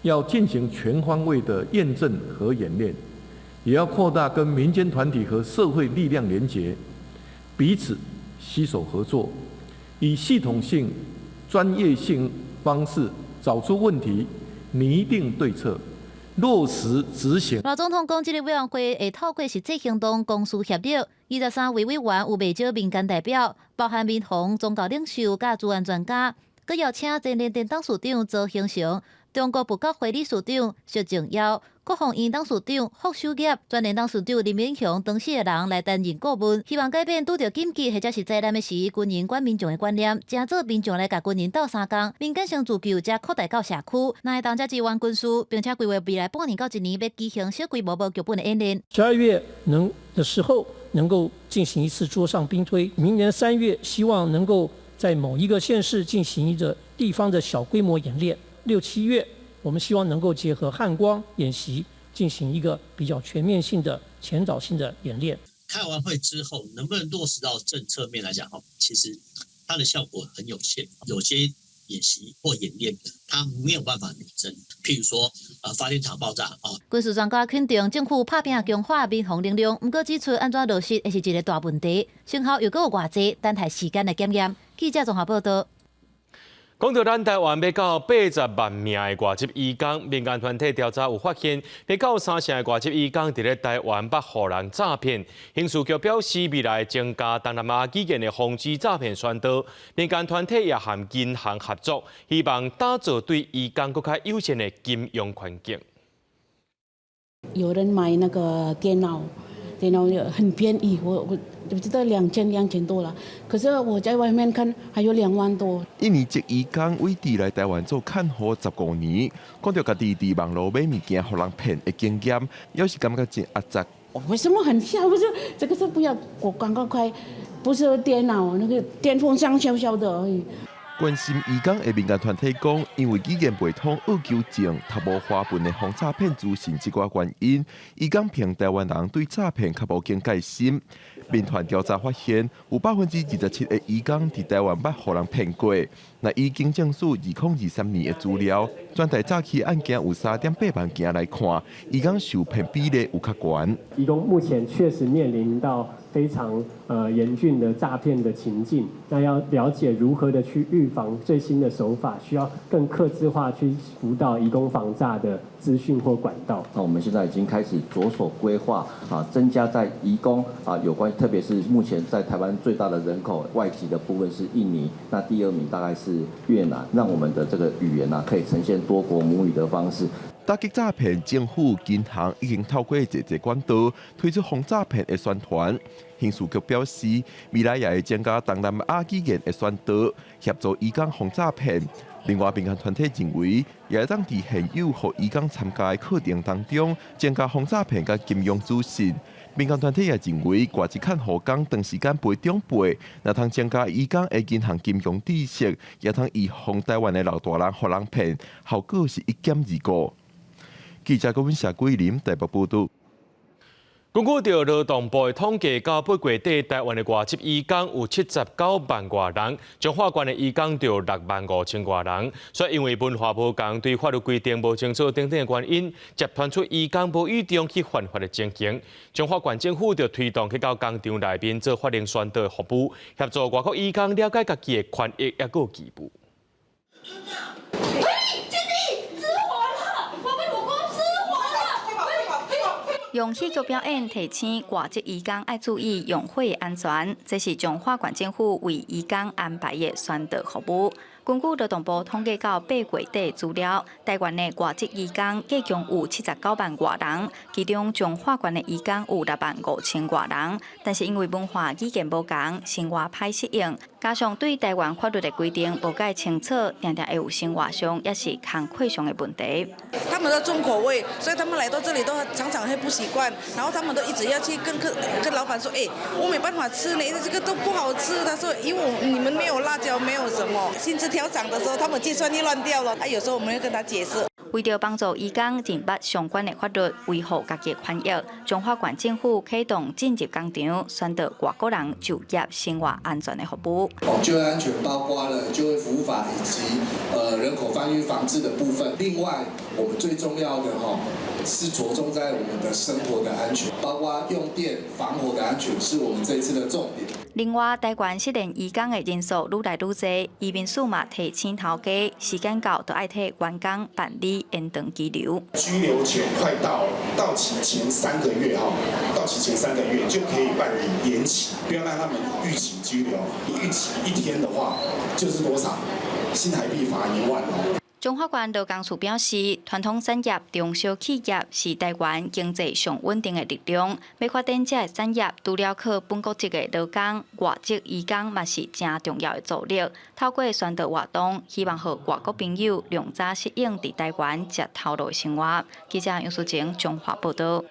[SPEAKER 4] 要進行全方位的驗證和演練，也要擴大跟民間團體和社會力量連結，彼此攜手合作，以系統性、專業性方式找出問題。擬定對策，落實執行。
[SPEAKER 3] 賴總統講，這個委員會會透過實際行動，公私協力。23位委員有袂少民間代表，包含民防、宗教領袖、佮資安專家，閣邀請前聯電董事長曹興誠、中國佛教會理事長釋正耀、國防院董事長傅守業、全聯董事長林明雄等四個人來擔任顧問，希望改變拄著緊急或者是災難的時，軍人管民眾的觀念，誠做民眾來共軍人鬥相共，民間先自救，才擴大到社區，若會當才支援軍事，並且規劃未來半年到一年欲舉行小規模無劇本的演練。
[SPEAKER 19] 12月能的時候，能夠進行一次桌上兵推。明年3月，希望能夠在某一個縣市進行一個地方的小規模演練。六七月，我們希望能夠結合漢光演習，進行一個比較全面性的前導性的演練。
[SPEAKER 20] 開完會之後，能不能落實到政策面來講？哈，其實它的效果很有限。有些演習或演練，它沒有辦法擬真。譬如說，發電廠爆炸啊。
[SPEAKER 3] 軍事專家肯定政府拍拼強化民防能量，毋過指出按怎落實會是一個大問題，成效又閣有偌濟，等待時間來檢驗。記者綜合報道。
[SPEAKER 1] 講到咱台灣欲到80萬名的外籍移工，民間團體調查有發現，欲到三成的外籍移工佇咧台灣捌予人詐騙。刑事局表示，未來增加東南亞語言的防止詐騙宣導。民間團體也和銀行合作，希望打造對移工閣較友善的金融環境。
[SPEAKER 21] 有人買那個電腦，電腦很便宜，我就知道2000多了，可是我在外面看還有2萬多。
[SPEAKER 23] 印尼籍移工偉智來台灣做看護15年，講著家己佇網路買物件予人騙的經驗，猶是感覺真壓榨。
[SPEAKER 21] 為什麼很小？不是這個是不要，我剛剛開，不是電腦，那個電風扇小小的而已。
[SPEAKER 23] 關心移工的民間團體講，因為語言袂通、愛求證、讀無華文的防詐騙資訊這寡原因，移工評台灣人對詐騙較無警戒心。民團調查發現，有27%的移工佇台灣捌予人騙過。若以警政署2023年的資料，全台詐欺案件有3.8萬件來看，移工受騙比例有較懸。
[SPEAKER 24] 移工目前確實面臨到非常嚴峻的詐騙的情境，那要了解如何的去預防最新的手法，需要更客製化去輔導移工防詐的資訊或管道。
[SPEAKER 25] 那我們現在已經開始着手規劃啊，增加在移工啊有關，特別是目前在台灣最大的人口外籍的部分是印尼，那第二名大概是越南，讓我們的這個語言啊可以呈現多國母語的方式。
[SPEAKER 23] 打擊詐騙，政府、銀行已經透過濟濟管道推出防詐騙的宣傳。刑事局表示，未來也會增加東南亞語言的宣導，協助移工防詐騙。另外，民間團體認為，也會當佇現有予移工參加的課程當中，增加防詐騙佮金融資訊。民間團體也認為，外籍看護工長時間陪長輩，若通增加移工的銀行金融知識，也通預防台灣的老大人予人騙，效果是一兼二顧。記者郭文霞、桂林台北報導。
[SPEAKER 1] 根據著勞動部的統計，到8月底，台灣的外籍移工有79萬外人，彰化縣的移工就6萬5千外人。所以因為文化無仝，對法律規定無清楚等等的原因，才傳出移工無意中去犯法的情形。彰化縣政府就推動去到工廠內面做法令宣導的服務，協助外國移工了解家己的權益抑閣有義務。
[SPEAKER 5] 弟，失火了！我們我公失火了！
[SPEAKER 7] 用戲劇表演提醒外籍移工愛注意用火安全，這是彰化縣政府為移工安排的宣導服務。根據勞動部統計到8月底資料，台灣的外籍移工計共有79萬外人，其中彰化縣的移工有6萬5千外人。但是因為文化語言無仝，生活歹適應，加上對台灣法律的規定無蓋清楚，定定會有生活上抑是工課上的問題。
[SPEAKER 8] 他們的重口味，所以他們來到這裡都常常會不習慣，然後他們都一直要去跟客跟老闆說：“欸，我沒辦法吃呢，這個都不好吃。”他說：“因為你們沒有辣椒，沒有什麼。”薪資調漲的時候，他們計算力亂掉了。啊，有時候我們會跟他解釋。
[SPEAKER 7] 為著幫助移工認捌相關的法律，維護家己的權益，彰化縣政府啟動進入工廠宣導外國人就業生活安全的服務。
[SPEAKER 9] 哦，就業安全包括了就業服務法以及人口販運防治的部分。另外，我們最重要的哈是着重在我們的生活的安全，包括用電、防火的安全，是我們這次的重點。
[SPEAKER 7] 另外，台灣失聯移工的人數愈來愈濟，移民署嘛提醒頭家，時間到就愛替員工辦理延長居留。
[SPEAKER 10] 居留權快到到期前三個月哈，到期前三個月就可以辦理延期，不要讓他們逾期居留。逾期一天的話，就是多少？新台幣罰1萬哦。
[SPEAKER 7] 彰化縣勞工處表示，傳統產業、中小企業是台灣經濟上穩定的力量。欲發展這个產業，除了靠本國籍的勞工，外籍移工嘛是誠重要的助力。透過宣導活動，希望予外國朋友量早適應佇台灣食頭路的生活。記者楊淑晴彰化報導。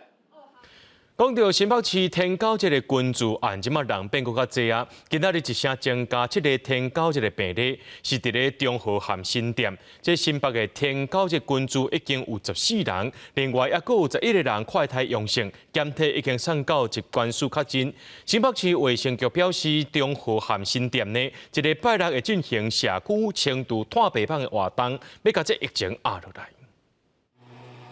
[SPEAKER 1] 講到新北市天狗這个群聚案，這馬人變閣較濟啊！今仔日一聲增加七个天狗這个病例，是佇咧中和和新店。這新北的天狗這群聚已經有14人，另外抑閣有11個人快篩陽性，檢體已經送到疾管署確認。新北市衛生局表示，中和和新店呢，這禮拜六會進行社區清除炭白蠓的活動，欲共這疫情壓落來。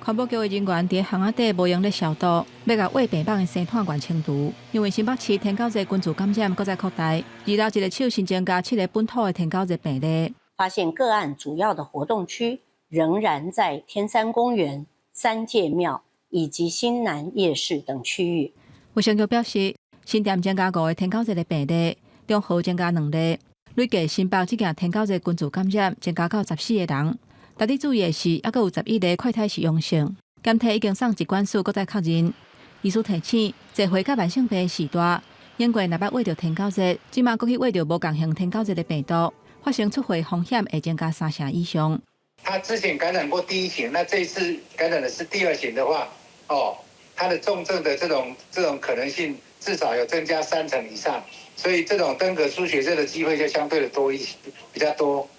[SPEAKER 12] 環保局的人員佇巷仔底無閒咧消毒，欲共餵病蠓的生炭源清除。因為新北市天狗熱群聚感染閣再擴大，二樓一个手新增加七个本土的天狗熱病例。
[SPEAKER 26] 發現個案主要的活動區仍然在天山公園、三界廟以及新南夜市等區域。
[SPEAKER 12] 衛生局表示，新店增加五个天狗熱的病例，中和增加兩例，累計新北這件天狗熱群聚感染增加到14個人。值得注意的是，猶閣有11個快篩是陽性，檢體已經送疾管署，閣再確認。醫師提醒，濟歲佮慢性病的時代，英國若捌秽著天狗熱，這馬閣去秽著無仝型天狗熱的病毒，發生出血風險會增加三成以上。
[SPEAKER 27] 他之前感染過第一型，那這一次感染的是第二型的話，哦，他的重症的這種可能性至少有增加三成以上，所以這種登革出血熱的機會就相對的多一些，比較多。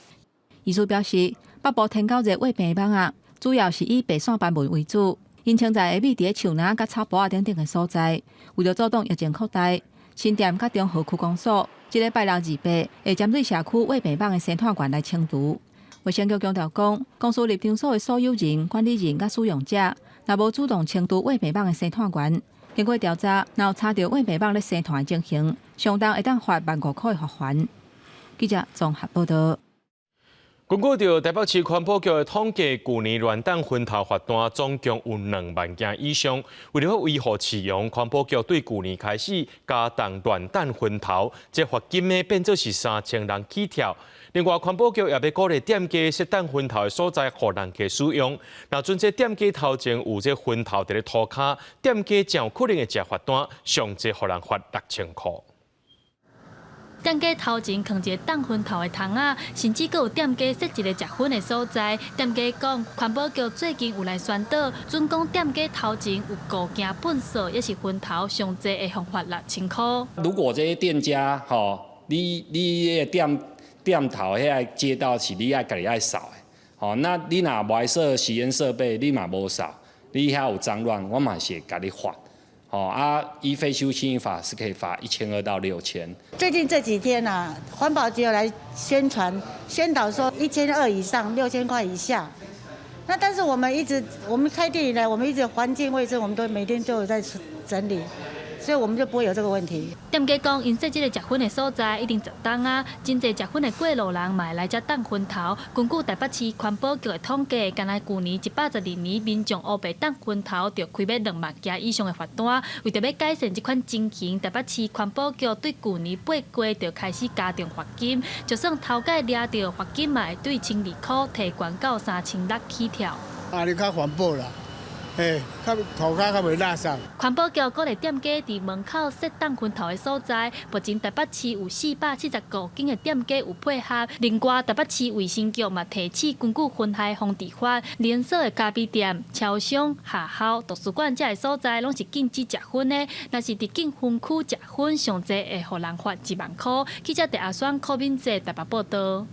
[SPEAKER 12] 醫師表示，北部天狗熱餵病蠓仔，主要是以白線斑紋為主，𪜶穿在會覕佇咧樹林佮草埔仔等等的所在。為著阻擋疫情擴大，新店佮中和區公所，這禮拜六二八會針對社區餵病蠓的生炭源來清除。衛生局強調講，公司入場所的所有人、管理人佮使用者，若無主動清除餵病蠓的生炭源，經過調查，若有查著餵病蠓咧生炭的情形，上重會當罰15,000箍的罰鍰。記者綜合報導。
[SPEAKER 1] 根據著台北市環保局的統計，舊年亂擲薰頭罰單總共有2萬件以上。為了維護市容，環保局對舊年開始加重亂擲薰頭，這罰金呢變做是3000人起跳。另外，環保局也欲鼓勵店家設擲薰頭的所在，予人客使用。若準這店家頭前有這薰頭佇咧塗跤，店家真有可能會食罰單，上濟予人罰6000箍。
[SPEAKER 12] 店家頭前囥一個擲薰頭的桶仔，甚至閣有店家設一个食薰的所在。店家講，環保局最近有來宣導，準講店家頭前有顧件糞掃，抑是薰頭，上濟會予罰6000箍。
[SPEAKER 6] 如果這些店家吼，你的店頭遐街道是你愛家己愛掃的，吼，那你若無愛設吸煙設備，你嘛無掃，你遐有髒亂，我嘛是會共你罰。哦啊，依廢棄物清理法是可以罰1200到6000。
[SPEAKER 11] 最近這幾天啊，環保局有來宣傳宣導說1200以上6000塊以下。那但是我們一直，我們開店以來，我們一直環境衛生，我們都每天都有在整理，所以我們就不會有這個問題。
[SPEAKER 12] 店家講，𪜶設這个食薰的所在已經10冬啊，真濟食薰的過路人嘛會來遮擲薰頭。根據台北市環保局的統計，干焦舊年112年民眾烏白擲薰頭，就開欲2萬件以上的罰單。為著欲改善這款情形，台北市環保局對舊年8月就開始加重罰金，就算頭擺掠著罰金嘛會對1200箍提懸到3600起跳。
[SPEAKER 13] 啊，你較環保啦。嘿，較塗跤較袂垃圾。
[SPEAKER 12] 環保局鼓勵店家佇門口設擲薰頭的所在，目前台北市有475間的店家有配合。另外，台北市衛生局嘛提醒，根據薰害防治法，連鎖的咖啡店、超商、學校、圖書館這的所在，攏是禁止食薰的。若是佇禁薰區食薰，上濟會予人罰1萬箍。記者鄭阿雙、柯敏哲台北報導。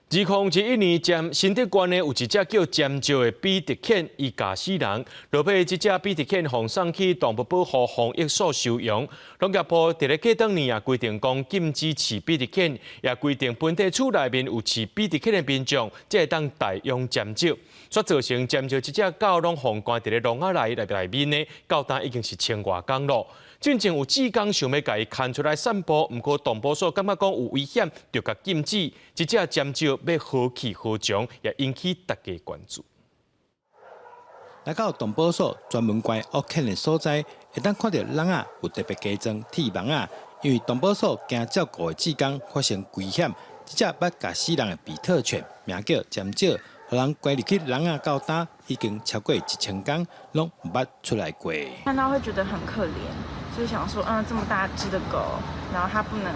[SPEAKER 1] 2021年，尖新竹縣呢有一隻叫尖石的比特犬，伊咬死人。落尾這隻比特犬予送去動物保護防疫所收容。農業部佇咧過當年也規定講禁止飼比特犬，也規定本地厝內面有飼比特犬的民眾，才會當代養尖石。煞造成尖石這隻狗攏予關佇咧籠仔內面呢，到今已經是千外工咯。進前有志工想欲共伊牽出來散步，毋過動保所感覺講有危險，就共禁止。這隻尖石欲何去何從，也引起大家關注。
[SPEAKER 14] 來到動保所專門關惡犬的所在，會當看到籠仔有特別加裝鐵網仔，因為動保所驚照顧的志工發生危險。這隻捌咬死人的比特犬，名叫尖石，予人關入去籠仔到今已經超過1000工，攏毋捌出來過。
[SPEAKER 15] 看到會覺得很可憐。就想說，這麼大隻的狗，然後它不能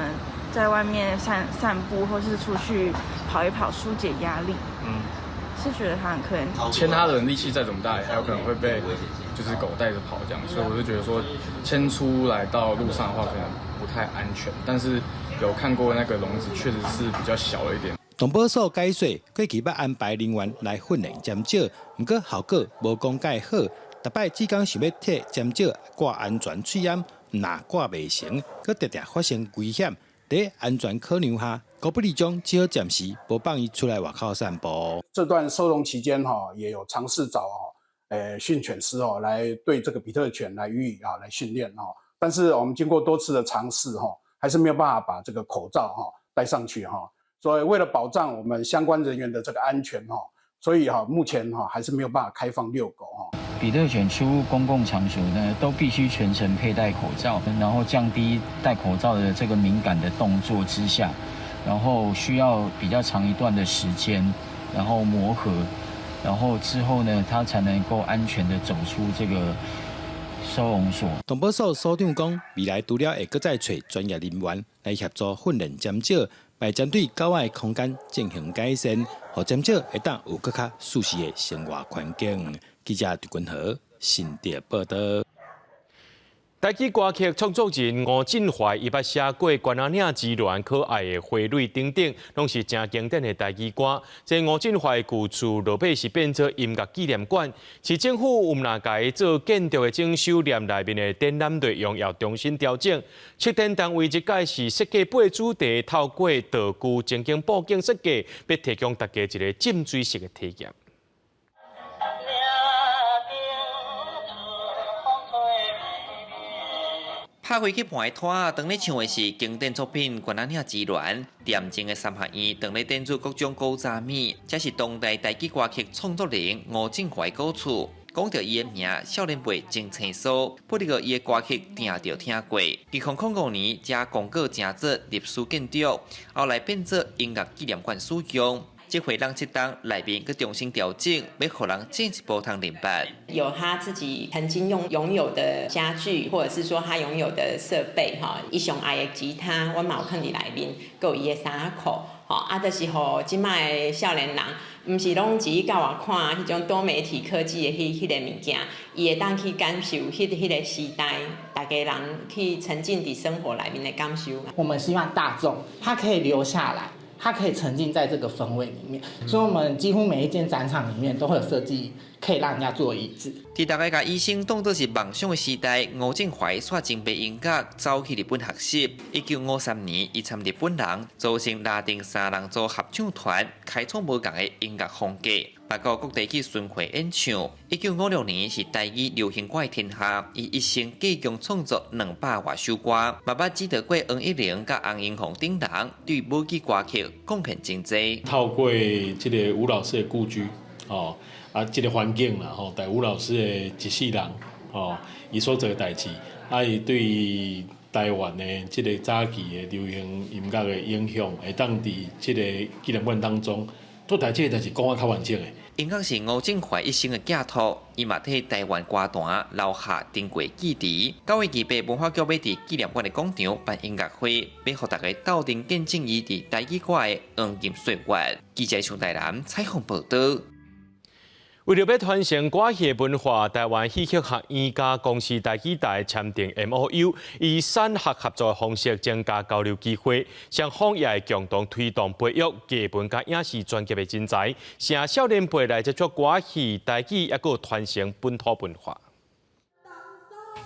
[SPEAKER 15] 在外面散散步，或是出去跑一跑，疏解壓力。是覺得它很可憐。
[SPEAKER 17] 牽它的人力氣再怎麼大，還有可能會被就是狗帶着跑這樣，所以我就覺得說牽出來到路上的話，可能不太安全。但是有看過那個籠子，確實是比較小了一點。
[SPEAKER 14] 動保所解說，過去捌安排人員來訓練尖石，毋過效果無講蓋好。逐擺志工想欲替尖石掛安全喙罨，若掛袂成，閣常常發生危險。佇安全考量下，高不利中只好暫時無放伊出來外口散步。
[SPEAKER 22] 這段收容期間，哈，也有嘗試找訓犬師哦，來對這個比特犬來予以啊來訓練哈。但是我們經過多次的嘗試，哈，還是沒有辦法把這個口罩哈戴上去哈。所以為了保障我們相關人員的這個安全哈，所以哈目前哈還是沒有辦法開放遛狗哈。
[SPEAKER 28] 比特犬出入公共場所呢，都必須全程佩戴口罩，然後降低戴口罩的這個敏感的動作之下，然後需要比較長一段的時間，然後磨合，然後之後呢，它才能夠安全的走出這個收容所。
[SPEAKER 14] 動保所所長講，未來除了會閣再揣專業人員來協助訓練尖石，來針對狗仔的空間進行改善，予尖石會當有閣較舒適的生活環境。記者陳君和新竹報導。
[SPEAKER 1] 台語歌曲創作人吳振懷伊捌寫過《關仔嶺之戀》、可愛的花蕊等等，攏是誠經典的台語歌。這吳振懷舊厝落尾是變做音樂紀念館，市政府毋但共伊做建築的整修，連內面的展覽內容也重新調整。策展單位這擺是設計八主題，透過道具、情景布景設計，欲提供大家一个浸水式的體驗。
[SPEAKER 2] 拍開去盤拖，當咧唱的是經典作品《關仔嶺之戀》。恬靜的三合院，當咧展出各種古早物，這是當代台語歌曲創作人吳振華古厝。講著伊的名，少年輩真生疏，不過伊的歌曲定著聽過。2005年，這公告成做歷史建築，後來變做音樂紀念館使用。這回人這檔內面閣重新調整，欲予人進一步通認捌。
[SPEAKER 3] 有他自己曾經擁有的家具，或者是說他擁有的設備，哈，伊上愛的吉他，阮嘛有囥佇內面，閣有伊的衫仔褲，吼，啊，就是予這擺的少年人，毋是攏只到外看彼種多媒體科技的彼個物件，伊會當去感受彼個時代，大家人去沉浸佇生活內面的感受。
[SPEAKER 4] 我們希望大眾他可以留下來。他可以沉浸在這個氛圍裡面，所以我們幾乎每一間展場裡面都會有設計，可以讓人家坐椅子。
[SPEAKER 2] 佇大家共醫生當作是夢想的時代，吳振懷煞準備音樂走去日本學習。1953年，伊參日本人組成拉丁三人組合唱團，開創無仝的音樂風格。嘛到各地去巡迴演唱。1956年是台語流行歌的天下，伊一生計共創作200外首歌，嘛捌指導過黃乙玲佮洪英鳳等人，對母語歌曲貢獻真濟。
[SPEAKER 16] 透過這个吳老師的故居，哦，啊，這个環境啦，吼，台吳老師的一世人，吼，伊所做的代誌，啊，伊對台灣的這个早期的流行音樂的影響，會當佇這个紀念館當中，做台這个代誌講得較完整的。
[SPEAKER 2] 音樂是吳振懷一生的寄託，伊嘛替台灣歌壇留下珍貴記憶。9月28，文化局欲佇紀念館的廣場辦音樂會，欲予大家鬥陣見證伊佇台語歌的黃金歲月。記者上台南採訪報導。
[SPEAKER 1] 為著欲傳承歌戲文化，台灣戲曲學院佮公視台語台簽訂 MOU，以產學合作的方式增加交流機會，雙方也會共同推動培育劇本佮影視專業的人才，請少年輩來接觸歌戲、台語，猶閣傳承本土文化。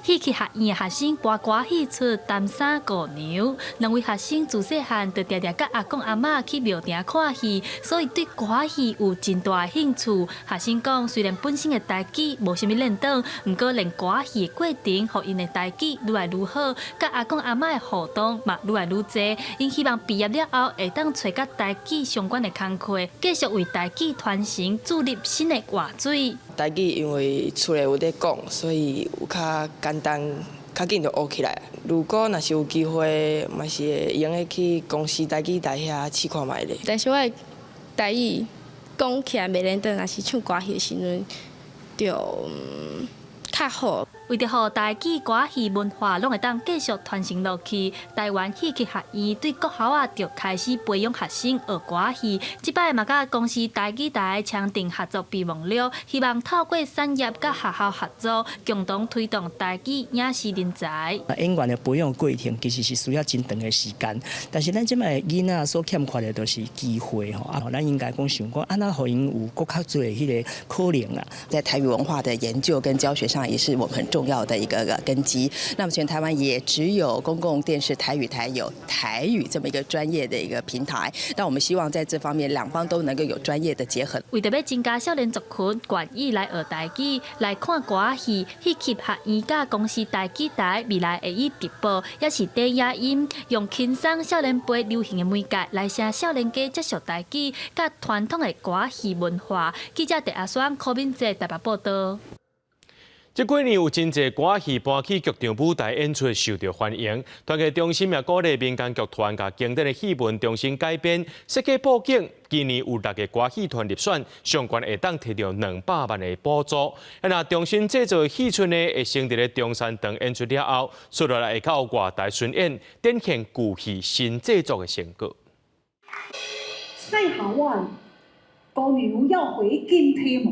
[SPEAKER 18] 戲曲學院的學生搬歌戲出擔衫姑娘，兩位學生自細漢就定定佮阿公阿嬤去廟埕看戲，所以對歌戲有真大的興趣。學生講，雖然本身的台語無啥物輪轉，毋過練歌戲的過程，予𪜶的台語愈來愈好，佮阿公阿嬤的互動嘛愈來愈濟。𪜶希望畢業了後會當揣佮台語相關的工課，繼續為台語傳承注入新的活水。
[SPEAKER 19] 台語因為厝內有咧講，所以有較簡單，較緊就學起來。如果若是有機會，嘛是會用得去公視台語台遐試看覓咧。
[SPEAKER 20] 但是我的台語講起來袂輪轉，若是唱歌戲的時陣，就較好。
[SPEAKER 18] 為著予台語歌戲文化攏會當繼續傳承落去，台灣戲曲學院對國校仔就開始培養學生學歌戲。這擺嘛佮公視台語台簽訂合作備忘錄，希望透過產業佮學校合作，共同推動台語影視人才。
[SPEAKER 21] 演員的培養過程其實是需要真長的時間，但是咱這擺囡仔所欠缺的就是機會吼。啊，咱應該講想講，按怎予𪜶有閣較濟彼個可能啊？
[SPEAKER 29] 在台語文化的研究跟教學上，也是我們很重要的一個根基。那麼全台灣也只有公共電視台語台有台語這麼一個專業的一個平台。那我們希望在這方面兩方都能夠有專業的結合。
[SPEAKER 18] 為著欲增加少年族群願意來學台語、來看歌戲，戲曲學院佮公視台語台未來會以直播，抑是短影音，用輕鬆少年輩流行的媒介來請少年家接觸台語佮傳統的歌戲文化。記者鄭阿雙、柯敏哲台北報導。
[SPEAKER 1] 這幾年有真濟歌戲搬去劇場舞台演出，受到歡迎。團藝中心也鼓勵民間劇團共經典的戲文重新改編、設計布景。今年有六个歌戲團入選，上懸會當提著200萬的補助。若重新製作戲出呢，會先佇咧中山堂演出了後，紲落來會到外台巡演，展現舊戲新製作的成果。
[SPEAKER 30] 蔡下晚，姑娘要回金梯嗎？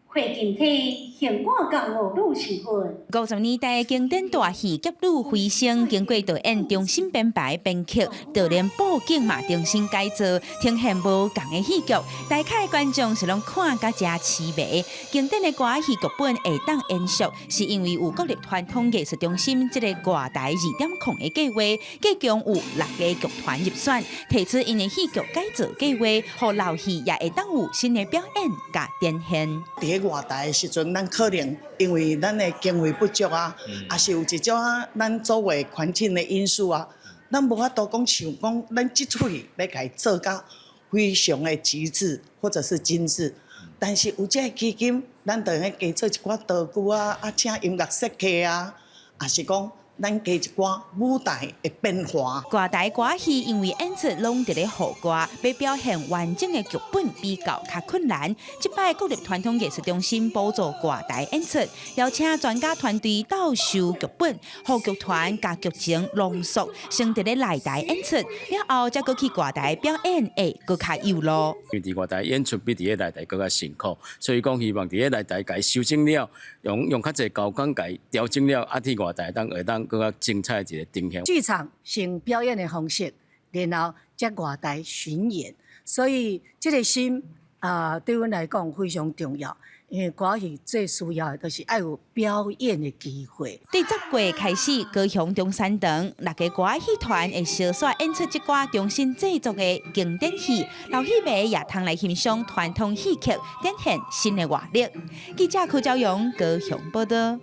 [SPEAKER 31] 回金梯，現我共五女身份。
[SPEAKER 32] 50年代經典大戲《俠女飛升》經過導演重新編排編劇，就連布景嘛重新改造，呈現無仝的戲劇。大概觀眾是攏看甲誠痴迷。經典的歌戲劇本會當延續，是因為有國立傳統藝術中心這个外台2.0的計劃，計共有六个劇團入選，提出𪜶的戲劇改造計劃，予老戲也會當有新的表演佮展現。
[SPEAKER 5] 咧外台的時陣，咱可能因為咱的經費不足啊，抑是有一種啊，咱周圍環境的因素啊，咱無法度講像講咱這齣戲欲共伊做甲非常的極致或者是精緻，但是有這个基金，咱就會加做一寡道具啊，啊請音樂設計啊，抑是講咱加一寡舞台的變化。
[SPEAKER 32] 外台歌戲因為演出攏佇咧戶外，欲表現完整的劇本比較較困難。這擺國立傳統藝術中心補助外台演出，邀請專家團隊鬥修劇本，予劇團共劇情濃縮，先佇咧內台演出，了後才閣去外台表演，會閣較有路。
[SPEAKER 6] 因為佇外台演出比佇咧內台閣較辛苦，所以講希望佇咧內台共伊修整了，用用較濟高工共伊調整了，啊，佇外台當會當閣較精彩一个呈現。
[SPEAKER 7] 劇場先表演的方式，然後才外台巡演，所以這个心啊，對阮來講非常重要。因為歌戲最需要的就是愛有表演的機會。
[SPEAKER 32] 對10月開始，高雄中山堂六个歌仔戲團會相紲演出這寡重新製作的經典戲，老戲迷也通來欣賞傳統戲曲，展現新的活力。記者柯昭勇高雄報道。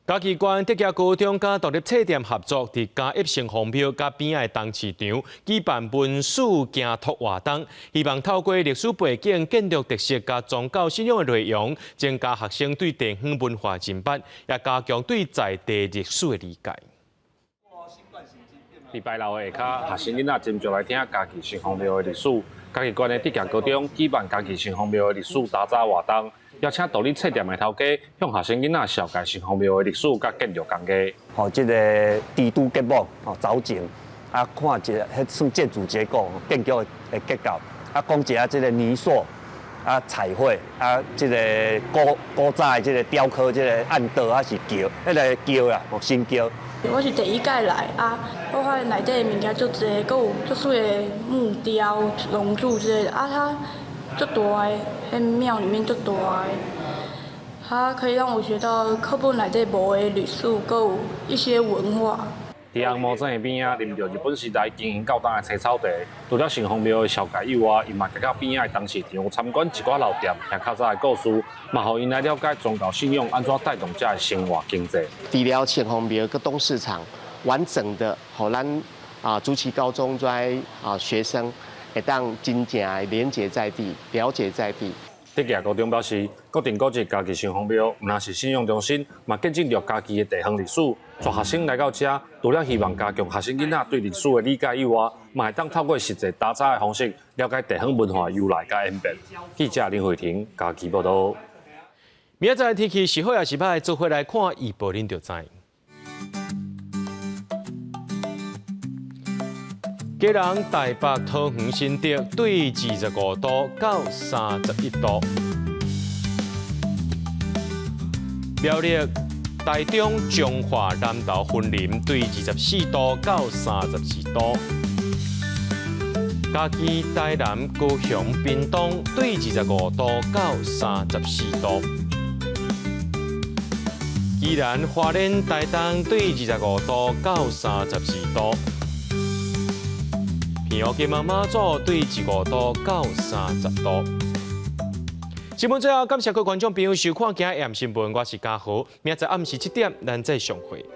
[SPEAKER 1] 嘉義縣德協高中佮獨立冊店合作，佇嘉義城隍廟佮邊仔的東市場舉辦文史行讀活動，希望透過歷史背景、建築特色佮宗教信仰的內容，增加學生對地方文化認捌，也加強對在地歷史的理解。
[SPEAKER 8] 禮拜六的下跤，學生囡仔斟酌來聽嘉義城隍廟的歷史。嘉義縣的德協高中舉辦嘉義城隍廟的歷史打雜活動。邀請獨立冊店的頭家向學生囡仔紹介城隍廟的歷史佮建築工藝。
[SPEAKER 9] 吼，這个蜘蛛結網吼，藻井啊，看一下彼算建築結構、建築的結構，啊，講一下這个泥塑啊、彩繪啊，這个古古早的這个雕刻，這个暗道啊是橋，彼个橋啦，哦，新橋。
[SPEAKER 10] 我是第一屆來啊，我發現內底的物件足濟，閣有足媠的木雕、龍柱之類的啊，它足大个，彼廟裡面足大个，它可以讓我學到課本內底無的歷史，閣有一些文化。
[SPEAKER 8] 佇紅毛井的邊仔，啉著日本時代經營到今的青草茶，除了城隍廟的紹介以外，𪜶嘛行到邊仔的東市場參觀一寡老店，聽較早的故事，嘛予𪜶來了解宗教信仰按怎帶動遮的生活經濟。
[SPEAKER 11] 除了城隍廟閣東市場完整的，予咱啊竹崎高中遮啊學生會當真正的連結在地，了解在地。
[SPEAKER 8] 德協高中表示，國定古蹟嘉義城隍廟，毋但是信仰中心，嘛見證著嘉義的地方歷史。帶學生來到遮，除了希望加強學生囡仔對歷史的理解以外，嘛會當透過實際打雜的方式，了解地方文化由來佮演變。記者林慧婷嘉義報導。
[SPEAKER 1] 明仔載天氣是好抑是䆀，做伙來看預報，恁就知。基隆、台北、桃園、新竹對25度到31度；苗栗、台中、彰化、南投、雲林對24度到32度；嘉義、台南、高雄、屏東對25度到34度；宜蘭、花蓮、台東對25度到34度。平湖金門馬祖對25度到30度。新聞最後，感謝各位觀眾朋友收看今日 AM 新聞，我是嘉豪，明仔載暗時7點，咱再相會。